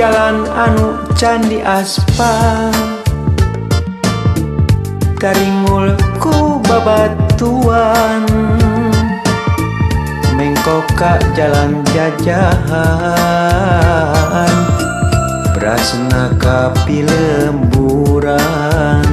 Jalan anu can diaspal taringul ku babatuan mengkok ka jalan jajahan berasna ka pilemburan.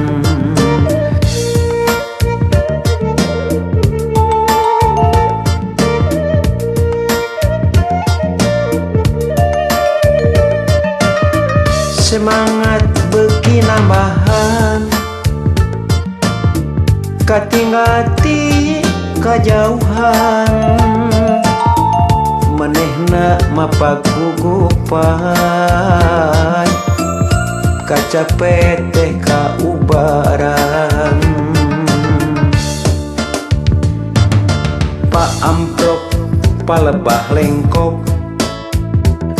Semangat beuki nambahan katinggal ti kajauhan manehna mapak gugupan kacape teh kaubaran. Pak amprok palebah lengkop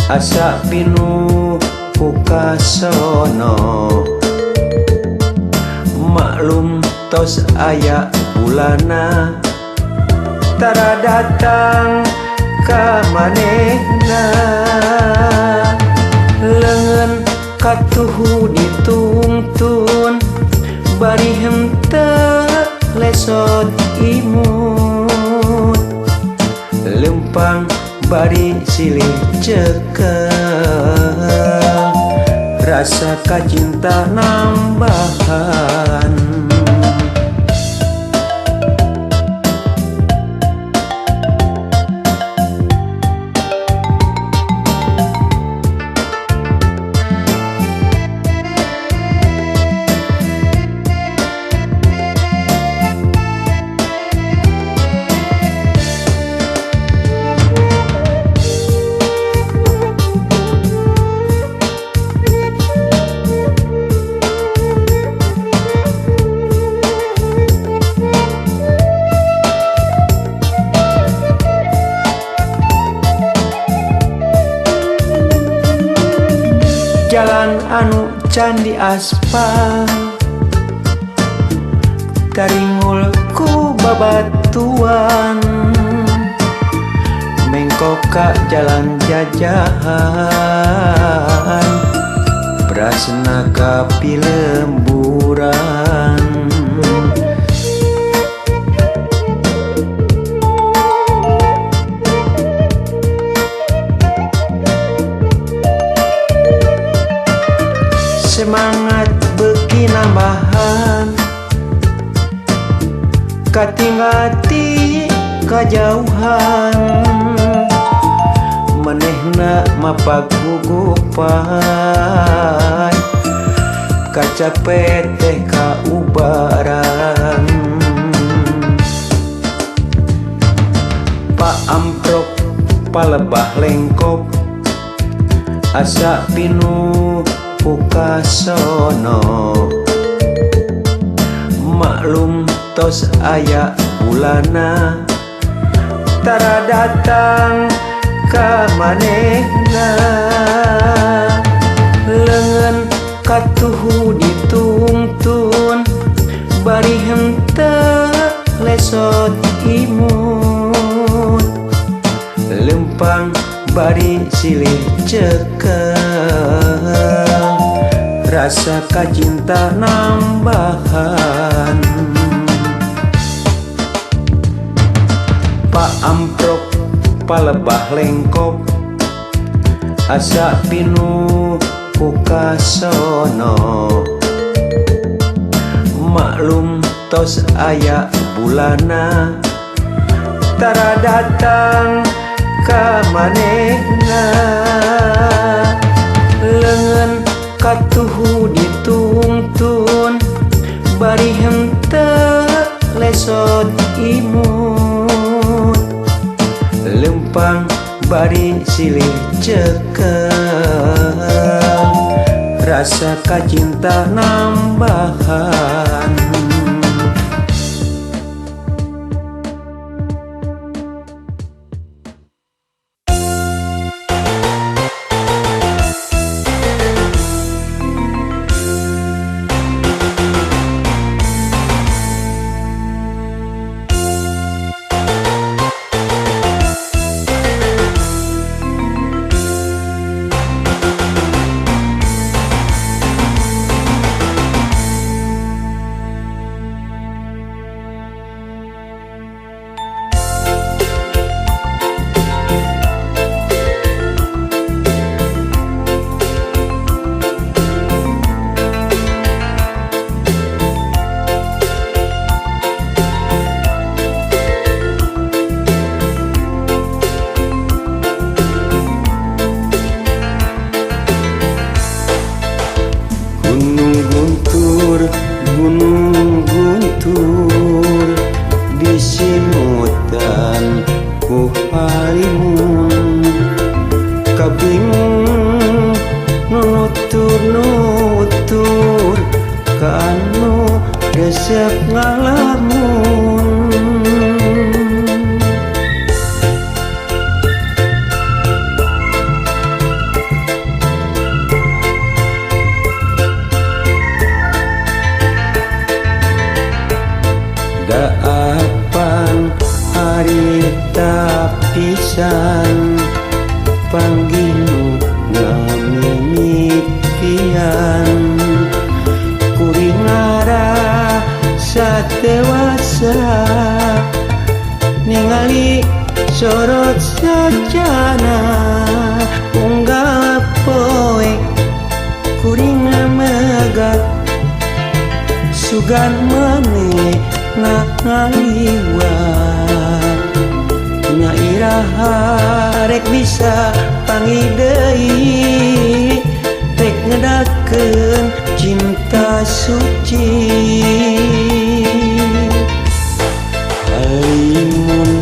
asa pinuh ku kasono maklum tos aya bulana tara datang ka manehna leungeun katuhu ditungtun bari henteu lesot imut lempang bari silih cekel rasa kacinta nambahan. Jalan anu can diaspal taringul ku babatuan mengkok ka jalan jajahan berasna ka pilemburan. Semangat beuki nambahan katinggal ti kajauhan manehna mapak gugupan kacape teh kaubaran. Pak amprok palebah lengkop asa pinuh ku kasono maklum tos aya bulana tara datang ka manehna leungeun katuhu ditungtun bari henteu lesot imut lempang bari silih cekel rasa kacinta nambahan. Pak amprok palebah lengkop asa pinuh ku kasono maklum tos aya bulana tara datang ka manehna leungeun katuhu ditungtun bari henteu lesot imut lempang bari silih cekel rasa kacinta nambahan. Disimutan ku halimun kabingung nutur-nutur ka anu resep ngalamun. Daapan harita pisan panggih nu ngamimitian kuring ngarasa dewasa ningali sorot sajana unggal poe kuring megat sugan maneh ngaliwat nya iraha rek bisa panggih deui rek ngedakeun cinta suci. Halimun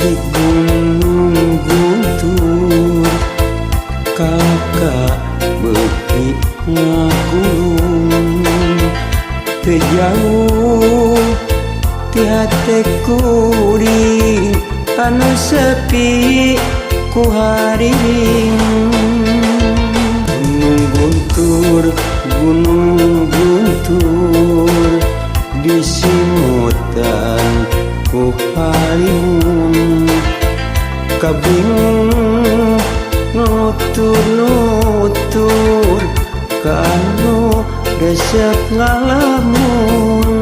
di Gunung Guntur kalaka beuki ngakulung teu jauh ti hate kuring anu sepi ku hariring. Gunung Guntur, Gunung Guntur disimutan ku halimun kabingung nutur-nutur ka anu resep ngalamun.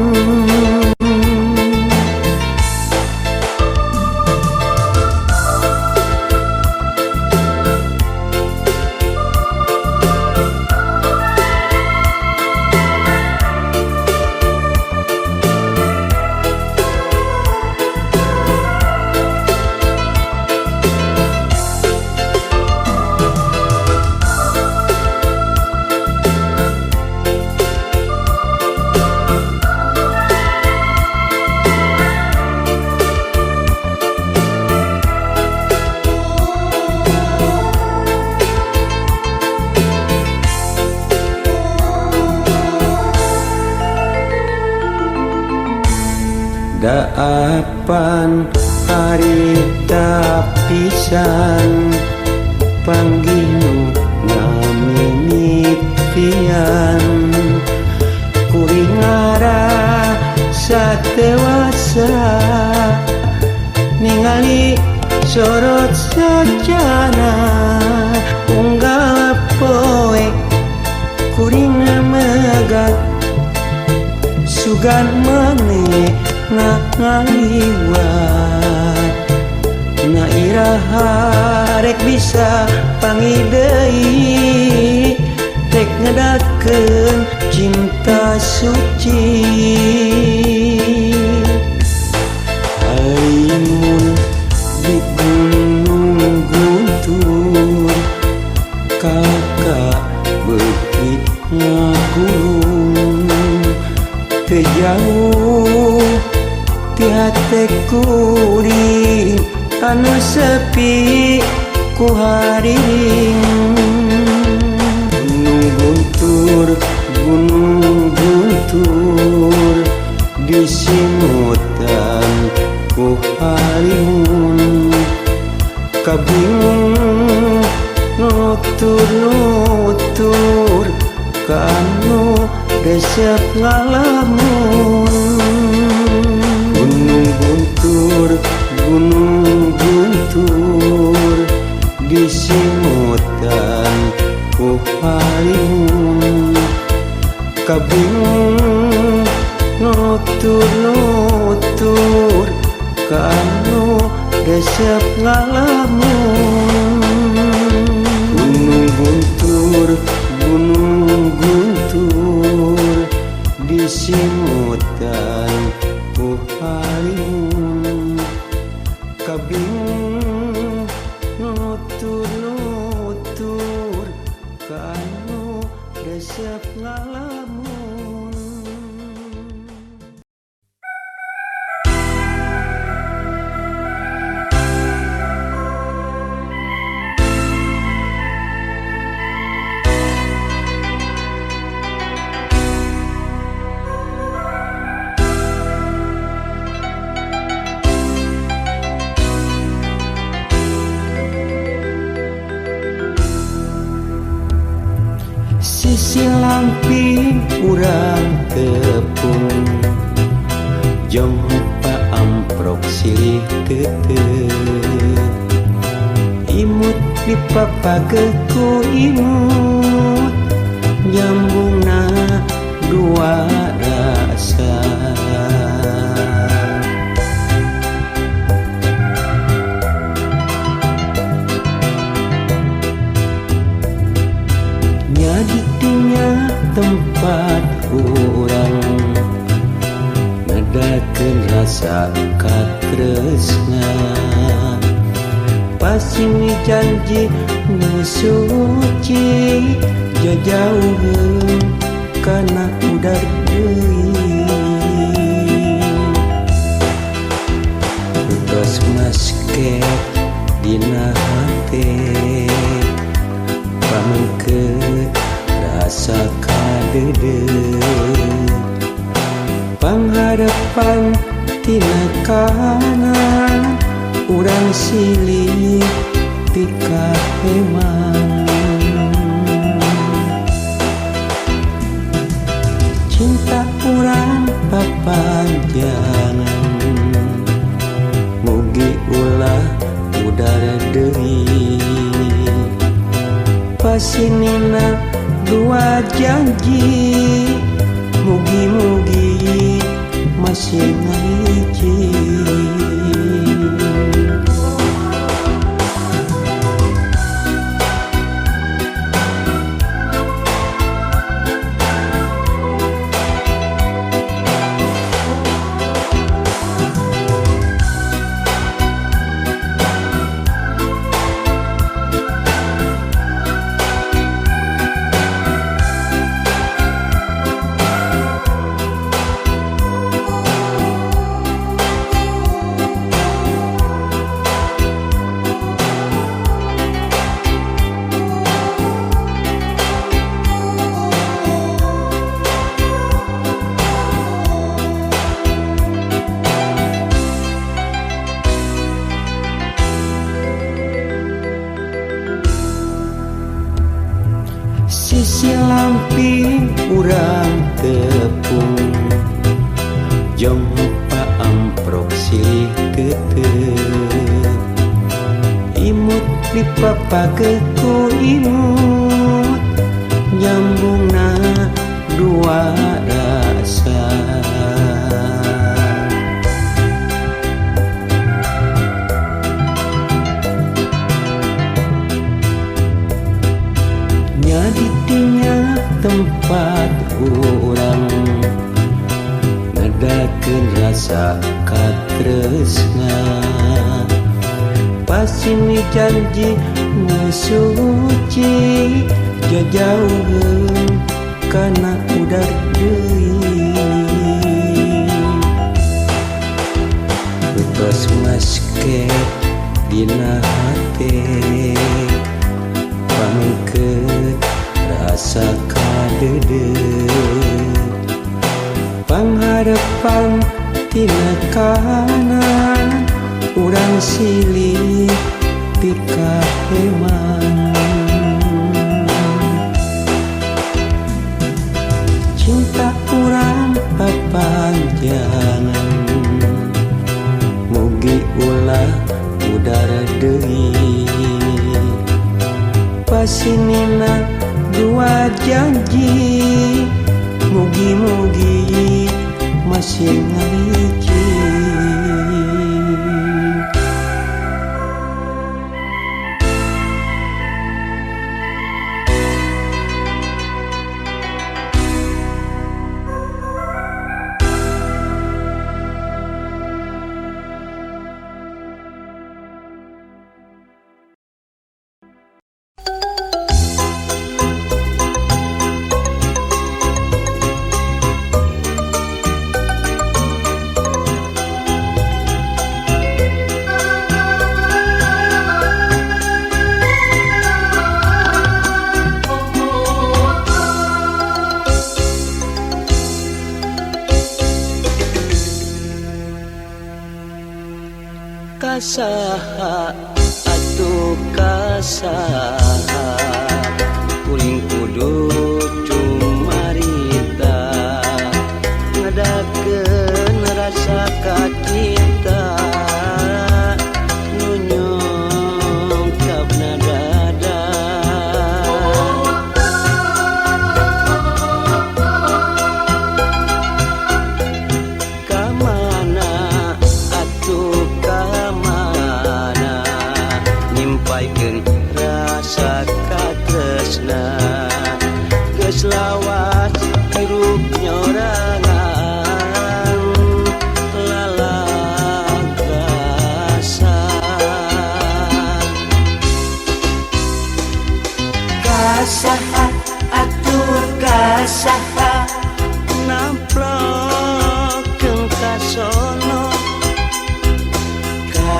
Daapan harita pisan panggih nu ngamimitian kuring ngarasa dewasa ningali sorot sajana unggal poe kuring megat sugan maneh ngaliwat nya iraha rek bisa panggih deui rek ngedakeun cinta suci. Halimun di Gunung Guntur kalaka beuki ngakulung teu jauh ti hate kuring anu sepi ku hariring. Gunung Guntur, Gunung Guntur disimutan ku halimun kabingung nutur-nutur ka anu resep ngalamun. Gunung Guntur, Gunung Guntur disimutan ku halimun kabingung nutur-nutur ka anu resep ngalamun. Gunung Guntur, Gunung Guntur disimutan ku halimun kabingung nutur-nutur ka anu resep ngalamun. Sisi lamping urang tepung jompa amprok silih tetep imut dipapake ku imut nyambungna dua rasa. Nyadidinya tempat urang ngadakeun rasa katresna pasini janji nu suci jajauheun kana udar deui tos masket dina hate pamengkeut rasa kadeudeuh pangharapan tina kanan urang silih pikaheman cinta urang papanjangan mugi ulah udara deui pasinina dua janji mugi-mugi masih ngahiji. Sisi lamping urang tepung jompa amprok silih tetep imut dipapake ku imut nyambungna dua rasa. Nyadidinya tempat urang ngadakeun rasa katresna pasini janji nu suci jajauheun kana udar deui tos masket dina hate pamengkeut rasa kadeudeuh pangharapan tina kanan urang silih pikaheman cinta urang papanjangan mugi ulah udara deui pasinina dua janji mugi-mugi masih ngahiji. Kasaha atuh kasaha kuring kudu.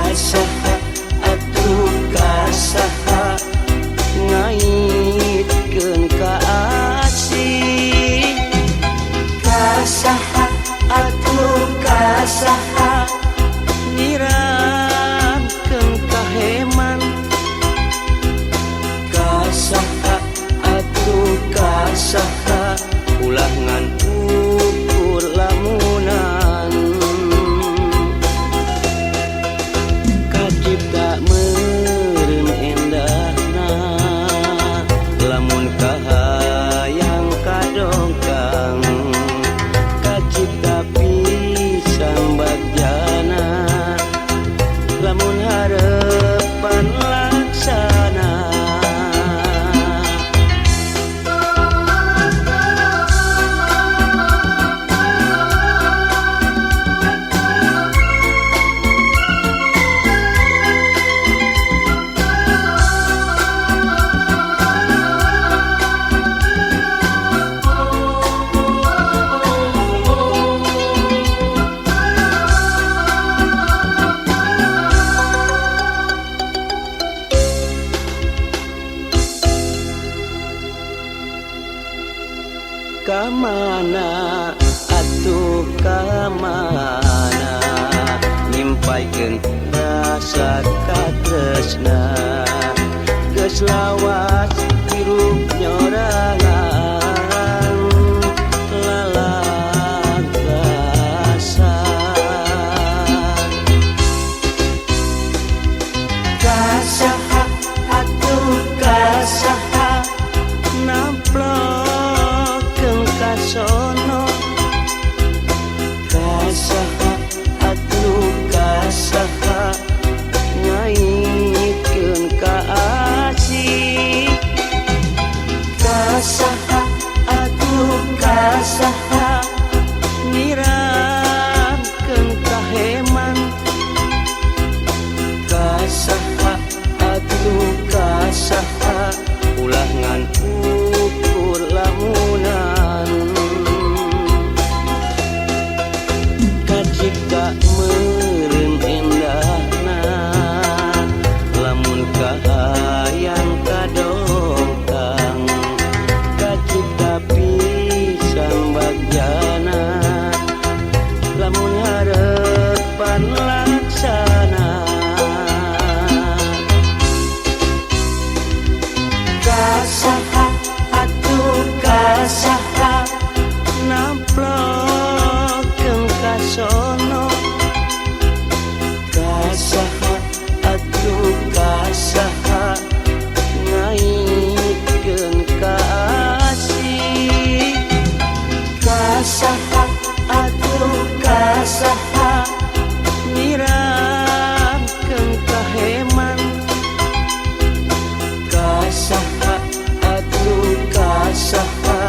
Kasaha atuh kasaha ngaitkeun ka asih. Kasaha atuh kasaha nyiramkeun kaheman. Kasaha atuh kasaha ulah ngan ukur lamunan. Kacipta meureun endahna lamun kahayang kadongkang. Kacipta pisan bagjana lamun harepan laksana. Kamana atuh kamana nyimpaikeun rasa katresna. Geus lawas hirup nyorangan lalagasan. Kasaha atuh kasaha namplokeun kasono. Kasaha atuh kasaha ngaitkeun ka asih. Kasaha atuh kasaha nyiramkeun kaheman. Kasaha atuh kasaha ulah ngan ukur lamunan. Kacipta meureun endahna lamun kahayang kadongkang. Kacipta pisan bagjana lamun harepan laksana. Kasaha atuh kasaha namplokeun kasono. Kasaha atuh kasaha ngaitkeun ka asih. Kasaha atuh kasaha nyiramkeun kaheman. Kasaha atuh kasaha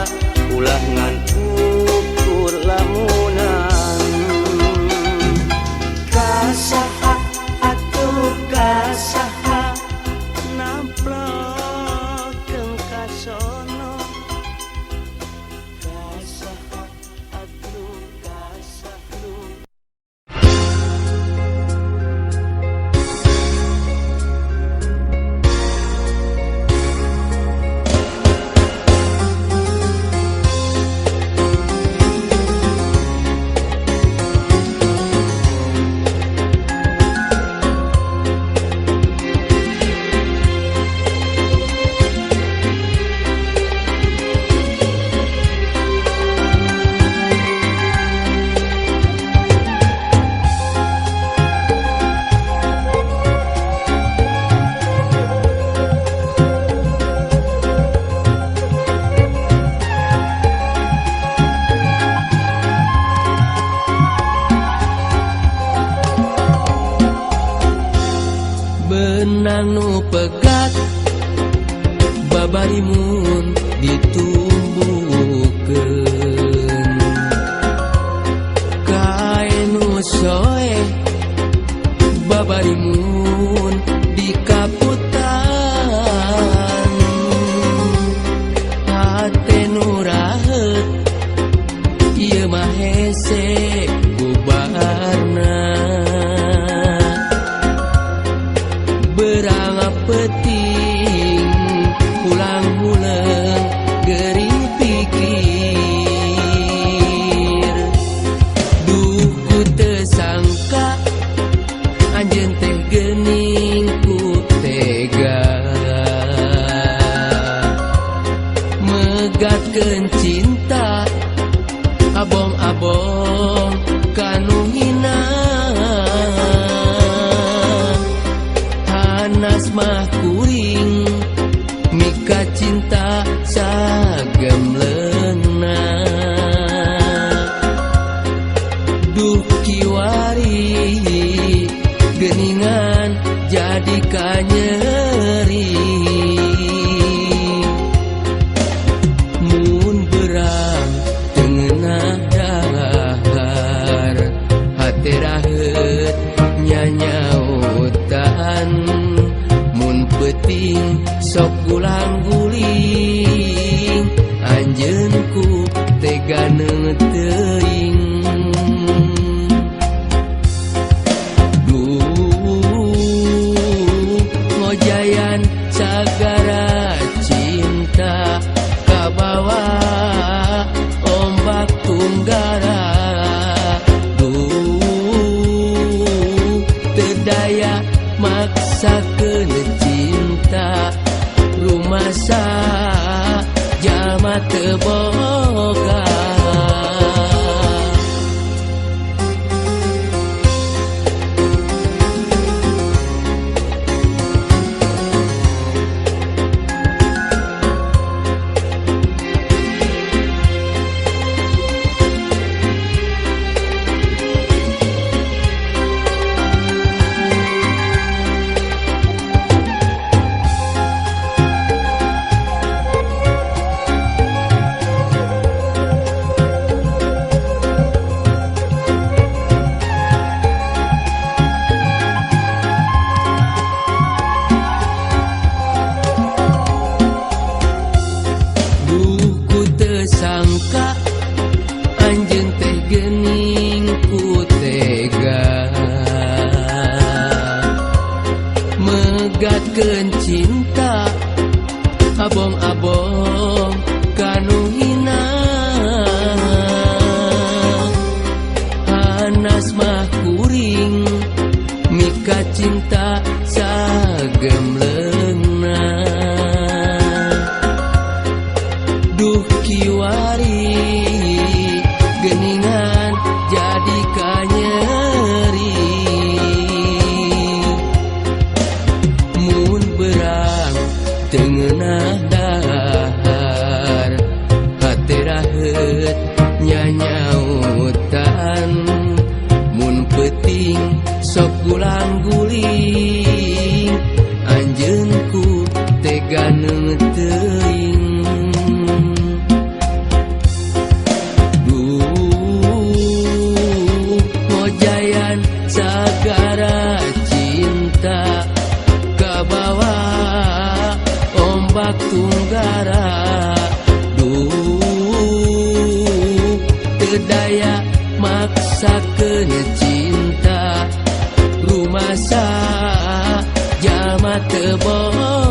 ulah ngan ukur lamunan. Kasaha atuh kasaha namplokeun kasono. Kasaha atuh kasaha. Benang nu pegat babarimun ditumbuhkeun. Kain nu soeh babarimun dikaputan. Hate nu raheut ieu mah hese bubarna. peuting hulang-huleung gering pikir. Duh ku teu sangka anjeun teh geuning ku tega megatkeun cinta abong-abong kanu hina. Hanas mah kuring mika cinta sagemleungna. Duh kiwari geuningan jadi kanyeri. Mun berang teu ngeunah dahar hate raheut nyanyautan. Mun peuting sok gulang-guling anjeun ku tega teuing. Duh ngojayan sagara cinta kabawa ombak tunggara. Duh teu daya maksakeun cinta rumasa jalma teu boga. Sangka anjeun teh geuning ku tega megatkeun cinta abong-abong kanu hina. Hanas mah kuring mika cinta sagemleungna. Duh kiwari geuningan jadi kanyeri. Mun berang teu ngeunah dahar hate raheut nyanyautan. Mun peuting sok gulang-guling anjeun ku tega teuing. Duh ngojayan sagara cinta kabawa ombak tunggara. Duh teu daya maksakeun cinta rumasa jalma teu boga.